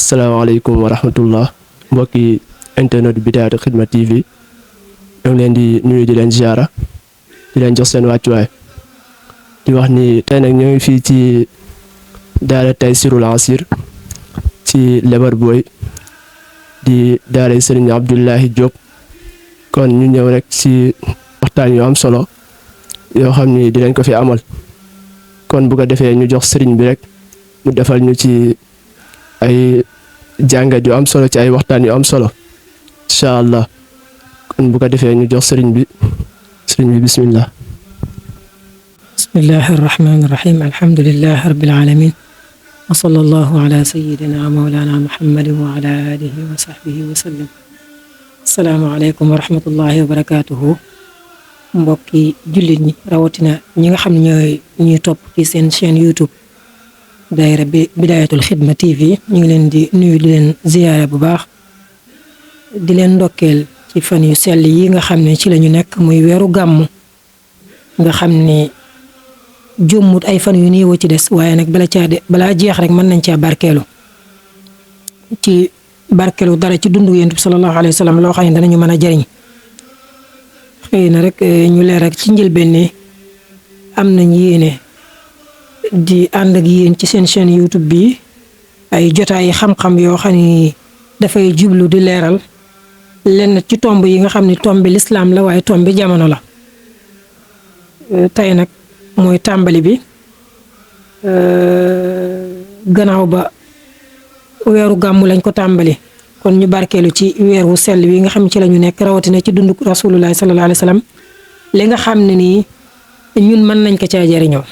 asalaamaaleykum wa rahmatullah mbokki internet Bidayatul Xidma TV ñoo ngi leen di nuyu di leen ziara di leen jox seen wàccuwaay di wax ni tey nag ñoo ngi fii ci daara Taysirul Asir ci Lebar Boy di daara Serigne Abdoulahi Diop kon ñu ñëw rek ci waxtaan yu am solo yoo xam ni di leen ko fi amal kon bu ko defee ñu jox Serigne bi rek mu defal ñu ci ay jàngat yu am solo ci ay waxtaan yu am solo incha allah kon bu ko defee ñu jox Serigne bi bismillah. bismillahi arrahmani irrahim alhamdulilahi rabbil alamin wa sallallahu ala sayidina mawlana muhammadin wa ala alihi wa sahbihi wa sallam. asalaamaaleykum wa rahmatullahi wa barakatuhu mbokki jullit ñi rawatina ñi nga xam ne ñuy topp ci seen chaîne YouTube daayira Bidayatul Xidma TV ñu ngi leen di nuyu di leen ziyaare bu baax di leen ndokkeel ci fan yu sell yi nga xam ne ci lañu nekk muy weeru gàmm nga xam ne jummut ay fan yu néew ci des waaye nag balaa jeex rek mën nañ caa barkeelu ci barkeelu dara ci dundu Yonent bi sallallahu alayhi wa sallam loo xam ne danañu mën a jariñ xëy na rek ñu leer rek ci njëlbeen ne am nañ yéene di ànd ak yéen ci seen chaîne YouTube bi ay jotaay xam-xam yoo xam ni dafay jublu di leeral lenn ci tomb yi nga xam ni tombi lislaam la waaye tombi jamono la tey nag mooy tàmbali bi gannaaw ba weeru gàmmu lañ ko tàmbali kon ñu barkeelu ci weer wu sell wi nga xam ne ci lañu nekk rawatina ci dundu rasulullahi sallallahu alayhi wa sallam li nga xam ne nii ñun mën nañ ko caa jariñoo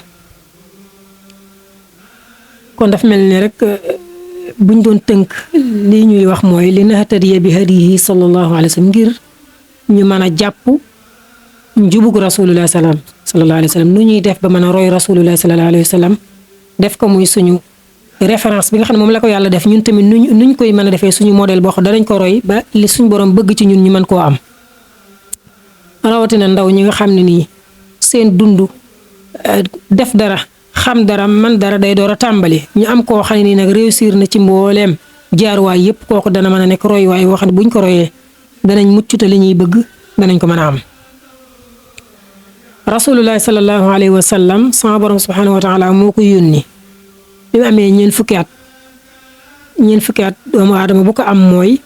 kon daf mel ni rek buñ doon tënk lii ñuy wax mooy li nahtadiya bi hadiyihi sallallahu alayhi wa sallam ngir ñu mën a jàpp njubug rasulullahi sallallahu alayhi wa sallam nu ñuy def ba mën a roy rasulullahi sallallahu alayhi wa sallam def ko muy suñu référence bi nga xam ne moom la ko yàlla def ñun tamit nuñ koy mën a defee suñu modèle boo xam danañ ko roy ba li suñu borom bëgg ci ñun ñu mën koo am rawatina ndaw ñi nga xam ne nii seen dund def dara xam dara man dara day door a tàmbali ñu am koo xam ne nii nag réussir na ci mbooleem jaaruwaay yépp kooku dana mën a nekk roy waay woo xam ne buñ ko royee danañ mucc te li ñuy bëgg danañ ko mën a am rasulullahi sallallahu alayhi wa sallam sama borom subhanahu wa taala moo ko yónni bi mu amee ñeent fukki at doomu aadama bu ko am mooy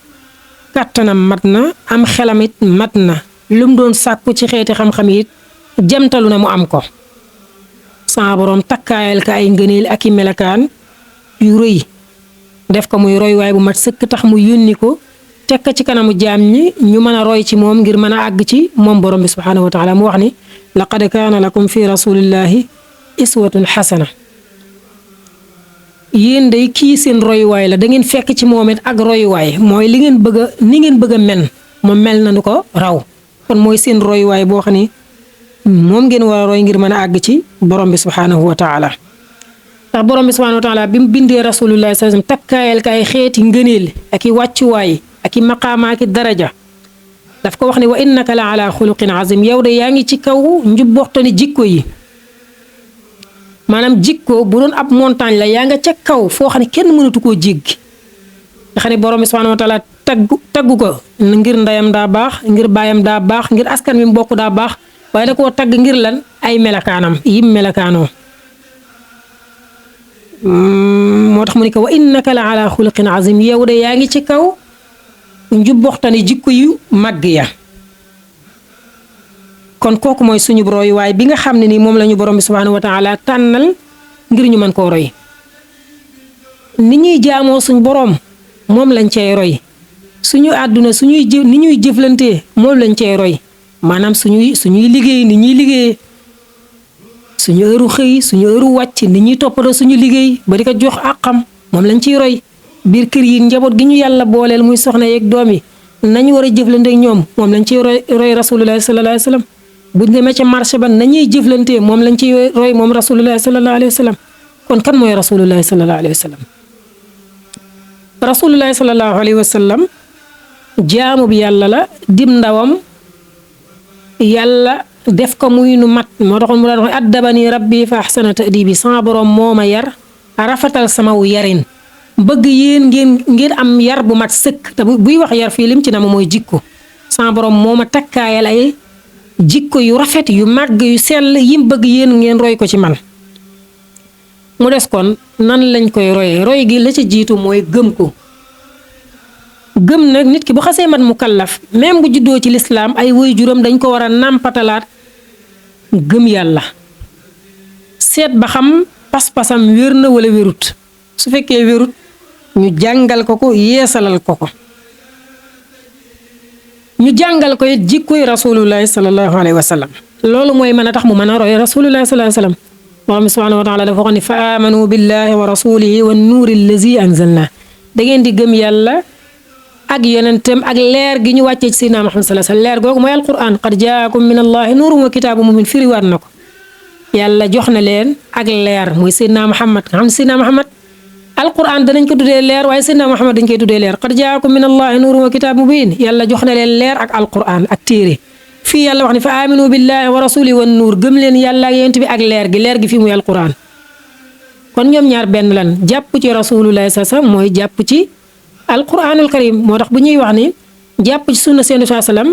kàttanam mat na am xelamit mat na lu mu doon sàkku ci xeeti xam-xam it jamtalu na mu am ko sama borom takkaayal ka ay ngëneel ak i melakaan yu rëy def ko muy roy waay bu mat sëkk tax mu yónni ko teg ko ci kanamu jaam ñi ñu mën a roy ci moom ngir mën a àgg ci moom borom bi subhaanahu wa taala mu wax ni laqad kaana lakum fi rasulillahi iswatun xasana yéen day kii seen royuwaay la da ngeen fekk ci moom it ak royuwaay mooy li ngeen bëgg a ni ngeen bëgg a mel moom mel na nu ko raw kon mooy seen royuwaay boo xam ni moom ngeen war a roy ngir mën a àgg ci borom bi subhaanahu wa taala ndax borom bi subhaanahu wa taala bi mu bindee rasulullahi sallallahu alayhi wasallam takkaayal ka ay xeeti ngëneel ak i wàccuwaay ak i maqaama ak i daraja daf ko wax ne wa innaka la ala xuluqin azim yow de yaa ngi ci kaw njubboxtani jikko yi maanaam jikko bu doon ab montagne la yaa nga ca kaw foo xam ne kenn mënatu koo jéggi nga xam ne borom bi subhaanahu wa taala taggu ko ngir ndeyam daa baax ngir baayam daa baax ngir askan wi mu bokk daa baax waaye da koo tagg ngir lan ay melakaanam yim melakaanoo moo tax mu ne ko wa innaka la ala xuluqin azim yow de yaa ngi ci kaw njubboxtani jikko yu màgg ya kon kooku mooy suñu roy waaye bi nga xam ne ni moom la ñu borom bi subhaanahu wa taala tànnal ngir ñu mën koo roy ni ñuy jaamoo suñ borom moom lañ cey roy suñu àdduna ni ñuy jëflantee moom lañ cey roy maanaam suñuy liggéey ni ñuy liggéeyee suñu heure xëy suñu heure wàcc ni ñuy toppatoo suñu liggéey ba di ko jox àqam moom lañ ciy roy biir kër yi njaboot gi ñu yàlla booleel muy soxna yeeg doom yi nañu war a jëflante ak ñoom moom lañ ciy roy rasulullahi sallallahu alayhi wa sallam buñ demee ca marché ba nañuy jëflantee moom lañ ciy roy moom rasulullahi sallallahu alayhi wa sallam kon kan mooy rasulullahi sallallahu alayhi wa sallam rasulullahi sallallahu alayhi wa sallam jaamu bi yàlla la dim ndawam yàlla def ko muy nu mat moo taxoon mu daan wax addabani rabbi fa ahsana ta'dibi sama borom moo ma yar rafetal sama wu yarin bëgg yéen ngeen am yar bu mat sëkk te buy wax yar fii lim ci nama mooy jikko sama borom moo ma takkaayal ay jikko yu rafet yu màgg yu sell yim bëgg yéen ngeen roy ko ci man mu des kon nan lañ koy royee roy gi la ca jiitu mooy gëm ko gëm nag nit ki bu xasee mat mu kallaf même bu juddoo ci lislaam ay waajuram dañ ko war a nàmpatalaat gëm yàlla seet ba xam pas-pasam wér na wala wérut su fekkee wérut ñu jàngal ko yeesalal ko ñu jàngal ko it jikkoy rasulullahi sallallahu alayhi wa sallam loolu mooy mën a tax mu mën a roy rasulullahi sallallahu alayhi wa sallam borom subhanahu wa taala dafa waxoon ne fa amanu billahi wa rasulihi wa nuuri allazi anzalna da ngeen di gëm yàlla ak yonentam ak leer gi ñu wàccee ci sayyidina Muhammad sallallahu alayhi wa sallam leer googu mooy alquran qad jaakum min allahi nuurun wa kitaabun mubiin firiwaat na ko yàlla jox na leen ak leer mooy sayyidina Muhammad nga xam ne sayyidina Muhammad alquran danañ ko tuddee leer waaye sayyidina Muhammad dañ koy tuddee leer qad jaakum min allahi nuurun wa kitaabun mubiin yàlla jox na leen leer ak alquran ak téere fii yàlla wax ne fa aminu billahi wa rasulihi wan nuur gëm leen yàlla ak yonent bi ak leer gi fii muy alquran kon ñoom ñaar benn lan jàpp ci rasulullahi sa mooy jàpp ci alquranul karim moo tax bu ñuy wax ni jàpp ci sunna seen sallam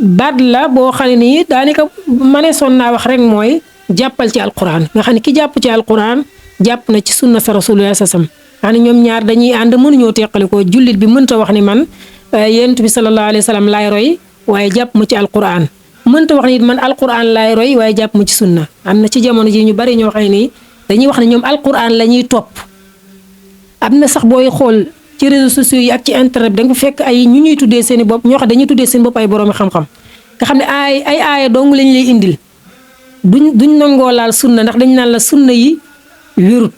baat la boo xam ne nii daanaka mane son naa wax rek mooy jàppal ci alquran nga xam ne ki jàpp ci alquran jàpp na ci sunna sa rasulullah sasam xam ne ñoom ñaar dañuy ànd mënuñoo teqalikoo jullit bi mënta wax ni man yonent bi sallallahu alayhi wa sallam laay roy waaye jàpp ma ci alquran mënta wax ni man alquran laay roy waaye jàpp ma ci sunna am na ci jamono ji ñu bari ñoo xam ne nii dañuy wax ne ñoom alquran la ñuy topp am na sax booy xool ci réseaux sociaux yi ak ci internet bi da nga fekk ay ñu ñuy tuddee seen i bopp ñoo xam dañuy tuddee seen bopp ay boroomi xam-xam nga xam ne ay aaya dong lañ lay indil duñ nangoo laal sunna ndax dañ naan la sunna yi wérut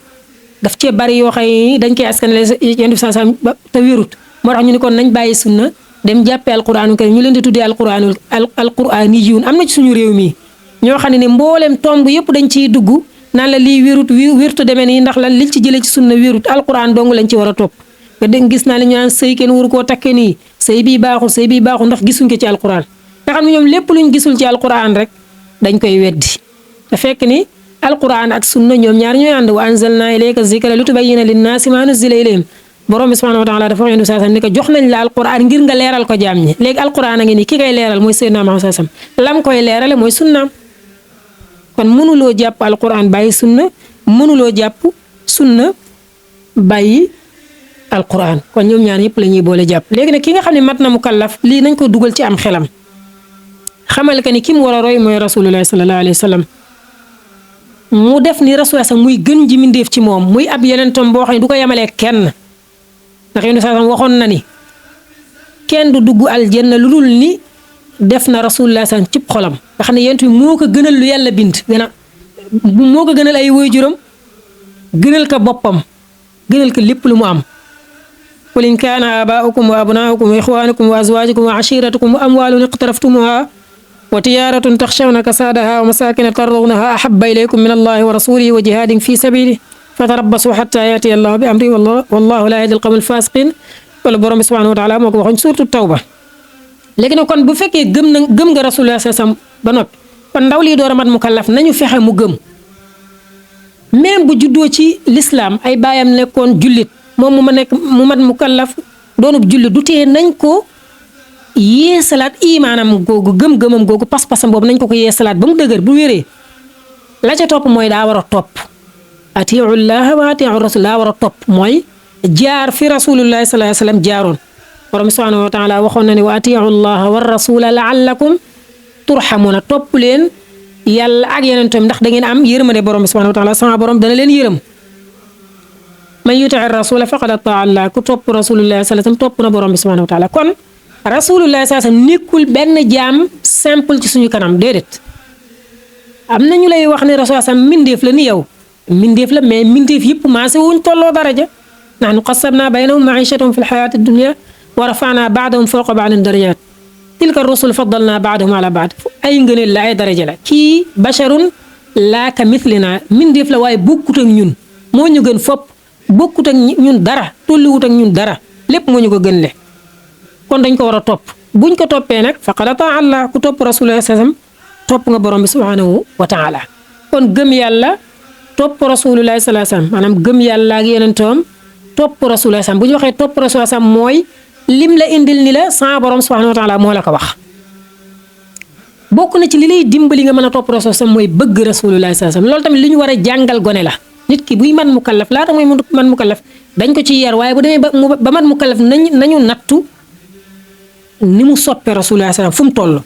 daf cee bari yoo xam ne dañ koy askanale yenn saa saa te wérut moo tax ñu ni kon nañ bàyyi sunna dem jàppee alquraanu karim ñu leen di tuddee alquraaniyuun am na ci suñu réew mi ñoo xam ne mboolem tomb yëpp dañ ciy dugg naan la lii wérut demee nii ndax lan liñ ci jëlee ci sunna wérut alquraan dong lañ ci war a topp nga dégg gis naa li ñu naan sëy kenn waru koo takke nii sëy bii baaxul ndax gisuñ ko ci alquran nga xam ne ñoom lépp luñ gisul ci alquran rek dañ koy weddi te fekk ni alquran ak sunna ñoom ñaar ñooy ànd wa anzalna ilayka zikra litubayyina linnaasi ma nuzzila ilayhim borom bi subhanahu wa taala dafa wax saa sam ni ko jox nañ la alquran ngir nga leeral ko jaam ñi léegi alquran a ngi nii ki koy leeral mooy Seydina Muhammad saa sam lam koy leerale mooy sunna kon mënuloo jàpp alquran bàyyi sunna mënuloo jàpp sunna bàyyi alquran kon ñoom ñaar yëpp la ñuy boole jàpp léegi nag ki nga xam ne mat na mu kallaf lii nañ ko dugal ci am xelam xamal que ni ki mu war a roy mooy rasulullah sallallahu alayhi wa sallam mu def ni rasulullah sax muy gën ji mindeef ci moom muy ab yenentam boo xam ne du ko yemalee kenn ndax yéen saa waxoon na ni kenn du dugg aljanna lu dul ni def na rasulullah sax cib xolam nga xam ne yent bi moo ko gënal lu yàlla bind moo ko gënal ay waajuram gënal ko boppam gënal ko lépp lu mu am qul in kaana aabaa'ukum wa abnaa'ukum wa ixwaanukum wa azwaajukum wa ashiiratukum wa amwaalun iqtaraftumuhaa wa tijaaratun taxshawna kasaadahaa wa masaakina tardawnahaa ahabba ilaykum min allahi wa rasuulihi wa jihaadin fi sabiilihi fatarabbasu xattaa yaatiya allahu bi amrihi wallaahu laa yahdii al-qawma al-faasiqiin wala borom bi subhaanahu wa taala moo ko waxoon suuratu tawba léegi nag kon bu fekkee gëm nga rasulullah sallam ba noppi kon ndaw lii door a mat mu kallaf nañu fexe mu gëm même bu juddoo ci l'islam ay baayam nekkoon jullit moom mu mat mu kallaf doonub jullit du tee nañ ko yeesalaat imaanam googu gëm-gëmam googu pas-pasam boobu nañ ko yeesalaat ba mu dëgër bu wéree la ca topp mooy daa war a topp atiiu llaha wa atiiu rasul daa war a topp mooy jaar fi rasulullahi sallallahu alayhi wa sallam jaaroon borom subhanahu wa taala waxoon na ne wa atiiu llaha wa rasula laallakum turhamuna topp leen yàlla ak yeneen ndax da ngeen am yërmande borom subhanahu wa taala sama borom dana leen yërëm man yuti rasula faqad ataa Allah ku topp rasulullah sallallahu alayhi wa sallam topp na borom bi subhanahu wa taala kon rasulullah sallallahu alayhi wa sallam nekkul benn jaam simple ci suñu kanam déedéet am na ñu lay wax ne rasul sallam mindeef la ni yow mindeef la mais mindeef yëpp maase wuñ tolloo daraja nahnu qasamna baynahum maichatahum fi lxayaati dunya wa rafana baadahum fawqa baadin darajat tilka rusul faddalna baadahum ala baad ay ngëneel la ay daraja la kii basharun laa ka mithlina mindeef la waaye bokkut ak ñun moo ñu gën fopp bokkut ak ñun dara tolluwut ak ñun dara lépp moo ñu ko gën le kon dañ ko war a topp buñ ko toppee nag faqad ataa Allah ku topp rasulullah sallam topp nga borom bi subhanahu wa taala kon gëm yàlla topp rasulullah sallallahu alayhi wasallam maanaam gëm yàlla ak yenentoom topp rasulullah sam bu ñu waxee topp rasulullah sam mooy lim la indil ni la sa borom subhanahu wa taala moo la ko wax. bokk na ci li lay dimbali nga mën a topp rasulullah sam mooy bëgg rasulullah sam loolu tamit li ñu war a jàngal gone la. nit ki buy man mukallaf laata mooy man mukallaf dañ ko ci yar waaye bu demee ba man mukallaf nañu nattu ni mu soppee rasulullah sallam fu mu toll.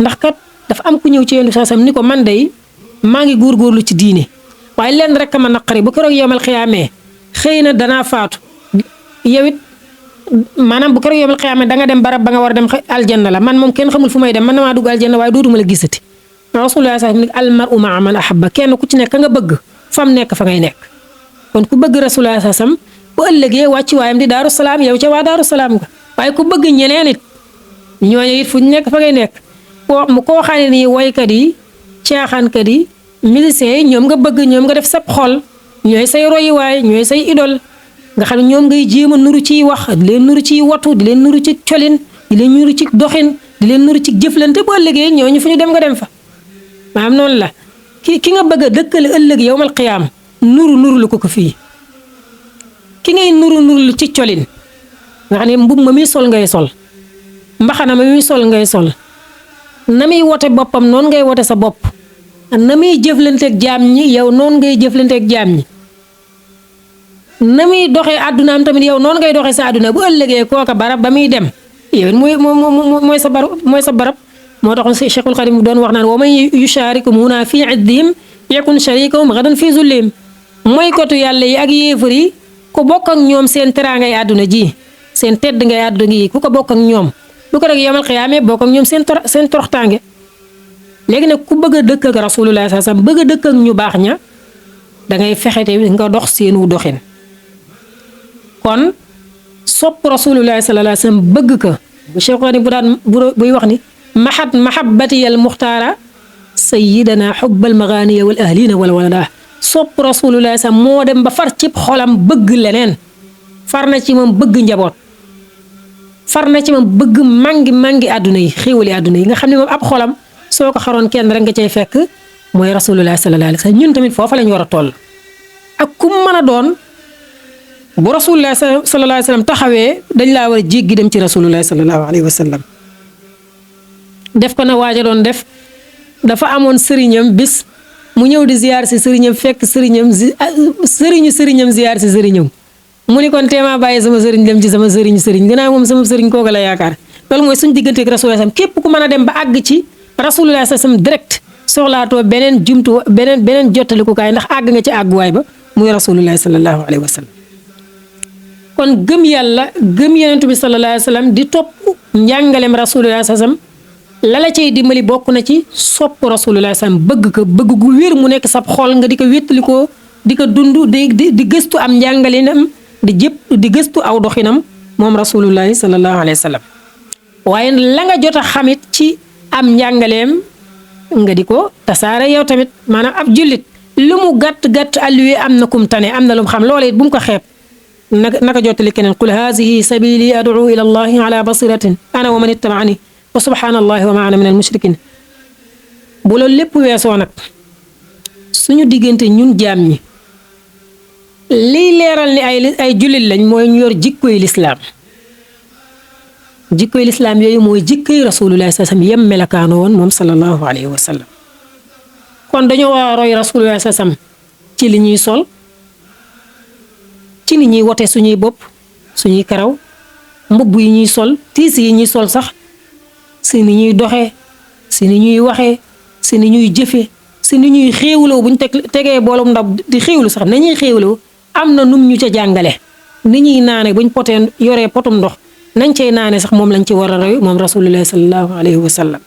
ndax kat dafa am ku ñëw ci yonent bi sallam ni ko man day maa ngi góorgóorlu ci diine waaye lenn rek a ma naqari bu keroog yowmal xiyaamee xëy na danaa faatu yow it maanaam bu keroog yowmal xiyaamee danga dem barab ba nga war a dem aljanna la man moom kenn xamul fu may dem man na maa dugg aljanna waaye dootuma la gisati. rasulullah sallam ni almaru maa man ahabba kenn ku ci nekk ka nga bëgg fam nekk fa ngay nekk kon ku bëgg rasulullah sallam bu ëllëgee wàcc waayam di daaru salaam yow ca waa daaru salaam nga waaye ku bëgg ñeneen it ñooñu it fu ñu nekk fa ngay nekk koo xam ne nii woykat yi caaxaankat yi musiciens yi ñoom nga bëgg ñoom nga def sab xol ñooy say royuwaay ñooy say idole nga xam ne ñoom ngay jéem a nuru ciy wax di leen nuru ciy watu di leen nuru ci colin di leen nuru ci doxin di leen nuru ci jëflante bu ëllëgee ñooñu fu ñu dem nga dem fa maanaam noonu la ki nga bëgg a dëkkale ëllëg yowmal qiyaam nuru lu ko fii ki ngay nuru ci colin nga xam ne mbub ma muy sol ngay sol mbaxana ma muy sol ngay sol na muy wote boppam noonu ngay wote sa bopp na muy jëflanteeg jaam ñi yow noonu ngay jëflanteeg jaam ñi na muy doxee àddunaam tamit yow noonu ngay doxee sa àdduna bu ëllëgee kooka barab ba muy dem yow mooy sa barab moo taxoon Cheikhul Xadim doon wax naan wa man yusharikum huna fii iddihim yakun sharikahum gadan fii zullihim mooy kotu yàlla yi ak yéefar yi ku bokk ak ñoom seen teraangay àdduna ji seen tedd ngay àdduna gi ku ko bokk ak ñoom bu ko rek yomal xiyaamee bokk ak ñoom seen toroxtaange léegi nag ku bëgg a dëkk ak rasulullah sallallahu alayhi wasallam bëgg a dëkk ak ñu baax ña dangay fexete nga dox seenu doxin kon sopp rasulullah sallallahu alayhi wasallam bëgg ko bu Cheikh Xadim buy wax ni mahabbatiyal muxtaara sayyidana xubbal maganiya wal ahlina wal walada sopp rasulullah sallallahu moo dem ba far cib xolam bëgg leneen far na ci moom bëgg njaboot far na ci moom bëgg mangi àdduna yi xéewali àdduna yi nga xam ne moom ab xolam soo ko xaroon kenn rek nga cay fekk mooy rasulullah sallallahu alayhi wasallam ñun tamit foofa lañ war a toll ak ku mën a doon bu rasulullah sallallahu alayhi wasallam taxawee dañ laa war a jéggi dem ci rasulullah sallallahu alayhi wasallam def ko na waaja doon def dafa amoon sëriñam bis mu ñëw di ziyaar si sëriñam fekk sëriñam ziyaar si sëriñam mu ni kon teema bàyyi sama sëriñ dem ci sama sëriñ gannaaw moom sama sëriñ kooku la yaakaar loolu mooy suñ digganteeg rasulullah sallam képp ku mën a dem ba àgg ci rasulullah sallam direct soxlaatoo beneen jottalikukaay ndax àgg nga ci àgguwaay ba muy rasulullah sallallahu alayhi wa sallam kon gëm yàlla gëm yonent bi sallallahu alayhi wa sallam di topp njàngaleem rasulullah sallam la la cay dimbali bokk na ci sopp rasulullah sallam bëgg gu wér mu nekk sab xol nga di ko wéttalikoo di ko dund di gëstu am njàngalinam di gëstu aw doxinam moom rasulullahi sallallahu alayhi wa sallam waaye la nga jot a xamit ci am njàngaleem nga di ko tasaare yow tamit maanaam ab jullit lu mu gàtt alluwe am na kum tane am na lu mu xam loola it bu mu ko xeeb naka jottali keneen qul hazihi sabili ad'u ila allahi ala basiratin ana wa man ittaba'ani wa subhanallahi wa ma ana min al mushrikin bu loolu lépp weesoo nag suñu diggante ñun jaam ñi liy leeral ni ay jullit lañ mooy ñu yor jikkoy lislaam yooyu mooy jikkoy rasulullah sallallahu alayhi wasallam yem melakaano woon moom sallallahu alayhi wa sallam kon dañoo war a roy rasulullah sallallahu alayhi wasallam ci li ñuy sol ci ni ñuy wote suñuy bopp suñuy karaw mbubb yi ñuy sol tiis yi ñuy sol sax si ni ñuy doxee si ni ñuy waxee si ni ñuy jëfe si ni ñuy xéewloo buñ tegee boolum ndab di xéewlu sax nañuy xéewloo am na num ñu ca jàngale ni ñuy naane buñ potee yoree potum ndox nañ cey naane sax moom lañ ci war a roy moom rasulullah sallallahu alayhi wa sallam.